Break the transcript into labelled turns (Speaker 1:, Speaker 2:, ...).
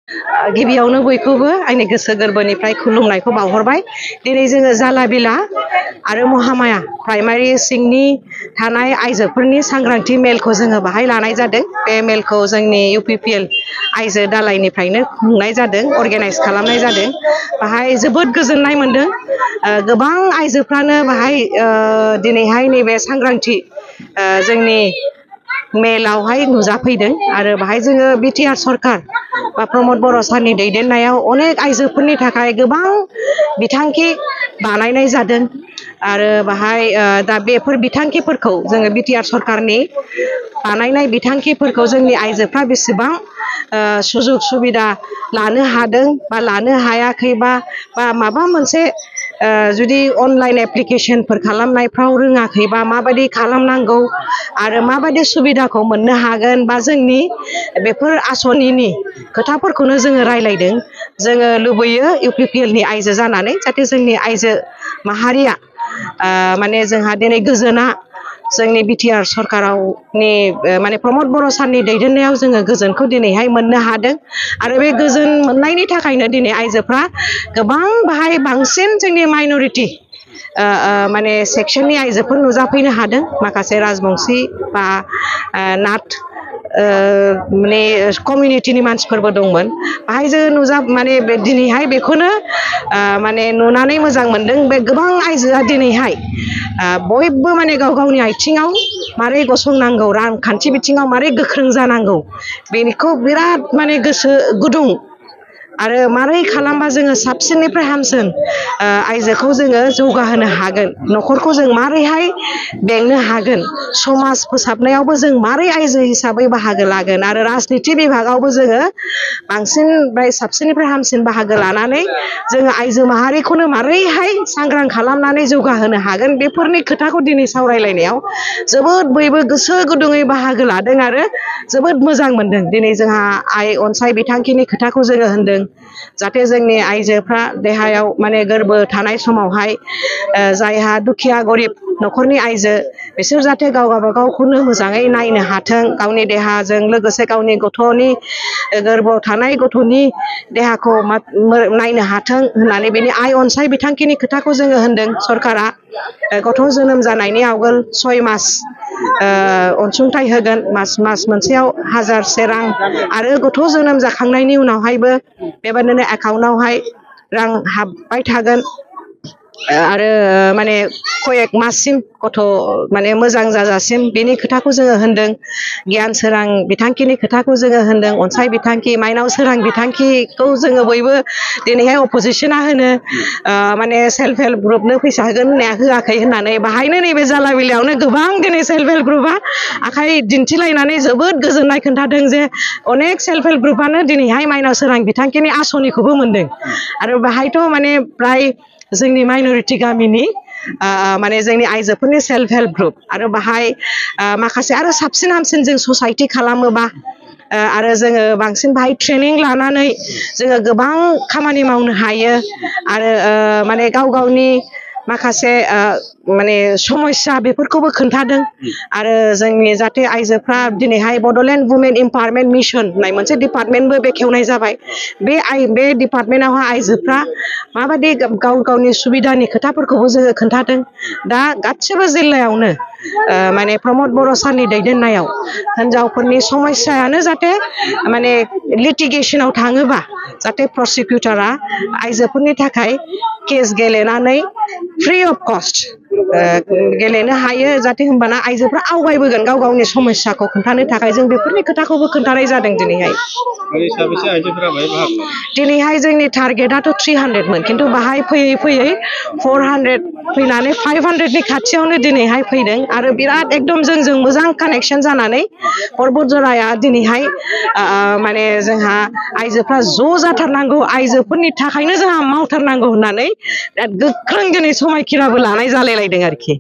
Speaker 1: गिबियावनो बयखौबो आंनि गोसो गोरबोनिफ्राय खुलुमनायखौ बावहरबाय। दिनै जोङो जालाबिला आरो महामाया प्राइमारि सिंनि थानाय आइजोफोरनि सांग्रांथि मेलखौ जोङो बाहाय लानाय जादों। बे मेलखौ जोंनि UPPL आइजो दालायनिफ्रायनो खुंनाय जादों, अर्गेनाइज खालामनाय जादों। बाहाय जोबोद गोजोननाय मोनदों। गोबां आइजोफ्रानो बाहाय दिनैहाय नैबे सांग्रांथि जोंनि मेलावहाय नुजाफैदों आरो बाहाय जोङो BTR सरकार बा प्रमद बर' सारनि दैदेननायाव अनेक आइजोफोरनि थाखाय गोबां बिथांखि बानायनाय जादों आरो बाहाय दा बेफोर बिथांखिफोरखौ जोङो BTR सरकारनि बानायनाय बिथांखिफोरखौ जोंनि आइजोफ्रा बेसेबां सुजुग सुबिदा लानो हादों बा लानो हायाखै बा माबा मोनसे जुदि अनलाइन एप्लिकेशनफोर खालामनायफ्राव रोङाखैबा माबायदि खालामनांगौ आरो माबायदि सुबिदाखौ मोननो हागोन बा जोंनि बेफोर आसनिनि खोथाफोरखौनो जोङो रायलायदों। जोङो लुबैयो UPPL नि आइजो जानानै जाहाथे जोंनि आइजो माहारिया माने जोंहा दिनै गोजोना जोंनि BTR सरकारावनि माने प्रमद बर' सारनि दैदेननायाव जोङो गोजोनखौ दिनैहाय मोननो हादों आरो बे गोजोन मोननायनि थाखायनो दिनै आइजोफ्रा गोबां बाहाय बांसिन जोंनि माइनरिटि माने सेक्सननि आइजोफोर नुजाफैनो हादों। माखासे राजबंसि बा नाथ माने कमिउनिटिनि मानसिफोरबो दंमोन बाहाय जोङो माने दिनैहाय बेखौनो माने नुनानै मोजां मोनदों। बे गोबां आइजोआ दिनैहाय बयबो माने गाव गावनि आथिङाव मारै गसंनांगौ, रांखान्थि बिथिङाव मारै गोख्रों जानांगौ बेनिखौ बिराद माने गोसो गुदुं आरो मारै खालामबा जोङो साबसिननिफ्राय हामसिन आइजोखौ जोङो जौगाहोनो हागोन, न'खरखौ जों मारैहाय बेंनो हागोन, समाज फोसाबनायावबो जों मारै आइजो हिसाबै बाहागो लागोन आरो राजनिथि बिभागावबो जोङो बांसिन साबसिननिफ्राय हामसिन बाहागो लानानै जोङो आइजो माहारिखौनो मारैहाय सांग्रां खालामनानै जौगाहोनो हागोन बेफोरनि खोथाखौ दिनै सावरायलायनायाव जोबोद बयबो गोसो गुदुङै बाहागो लादों आरो जोबोद मोजां मोनदों। दिनै जोंहा आइ अनसाय बिथांखिनि खोथाखौ जोङो होनदों जाहाथे जोंनि आइजोफ्रा देहायाव माने गोरबो थानाय समावहाय जायहा दुखिया गरिब न'खरनि आइजो बिसोर जाहाथे गाव गावखौनो मोजाङै नायनो हाथों, गावनि देहाजों लोगोसे गावनि गथ'नि गोरबोआव थानाय गथ'नि देहाखौ नायनो हाथों होननानै बेनि आइ अनसाय बिथांखिनि खोथाखौ जोङो होनदों। सरकारा गथ' जोनोम जानायनि आवगोल 6 मास अनसुंथाइ होगोन, मास मोनसेयाव 1000 रां आरो गथ' जोनोम जाखांनायनि उनावहायबो बेबायदिनो एकाउन्टावहाय रां हाबबाय थागोन आरो माने कयेक माससिम गथ' माने मोजां जाजासिम बेनि खोथाखौ जोङो होनदों। गियान सोरां बिथांखिनि खोथाखौ जोङो होनदों, अनसाय बिथांखि, माइनाव सोरां बिथांखिखौ जोङो बयबो दिनैहाय अपोजिसना होनो माने सेल्फ हेल्प ग्रुपनो फैसा होगोन होननाया होआखै होननानै बाहायनो नैबे जालाबिलायावनो गोबां दिनै सेल्फ हेल्प ग्रुपआ आखाइ दिन्थिलायनानै जोबोद गोजोननाय खोन्थादों जे अनेक सेल्फ हेल्प ग्रुपआनो दिनैहाय माइनाव सोरां बिथांखिनि आसनिखौबो मोनदों आरो बाहायथ' माने प्राय जोंनि माइनरिटि गामिनि माने जोंनि आइजोफोरनि सेल्फ हेल्प ग्रुप आरो बाहाय माखासे आरो साबसिन हामसिन जों ससाइटि खालामोबा आरो जोङो बांसिन बाहाय ट्रेनिं लानानै जोङो गोबां खामानि मावनो हायो आरो माने गाव गावनि माखासे माने समस्या बेफोरखौबो खोन्थादों आरो जोंनि जाहाथे आइजोफ्रा दिनैहाय बड'लेण्ड वुमेन एम्पावारमेन्ट मिशन होननाय मोनसे डिपार्टमेन्टबो बेखेवनाय जाबाय। बे डिपार्टमेन्टआवहाय आइजोफ्रा माबायदि गाव गावनि सुबिदानि खोथाफोरखौबो जोङो खोन्थादों। दा गासिबो जिल्लायावनो माने प्रमद बर' सारनि दैदेननायाव हिनजावफोरनि समस्यायानो जाहाथे माने लिटिगेसनाव थाङोबा जाहाथे प्रसिकिउटरा आइजोफोरनि थाखाय केस गेलेनानै फ्रि अफ कस्ट गेलेनो हायो, जाहाथे होमबाना आइजोफ्रा आवगायबोगोन गाव गावनि समस्याखौ खोन्थानो थाखाय। जों बेफोरनि खोथाखौबो खोन्थानाय जादों दिनैहाय। दिनैहाय जोंनि टारगेटआथ' 300मोन, खिन्थु बाहाय फैयै फैयै 400 फैनानै 500नि खाथियावनो दिनैहाय फैदों आरो बिराद एकदम जोंजों मोजां कानेक्सन जानानै परबतजराया दिनैहाय माने जोंहा आइजोफ्रा ज' जाथारनांगौ, आइजोफोरनि थाखायनो जोंहा मावथारनांगौ होननानै बिराद गोख्रों दिनै समायखिराबो लानाय जालायलायदों आरोखि।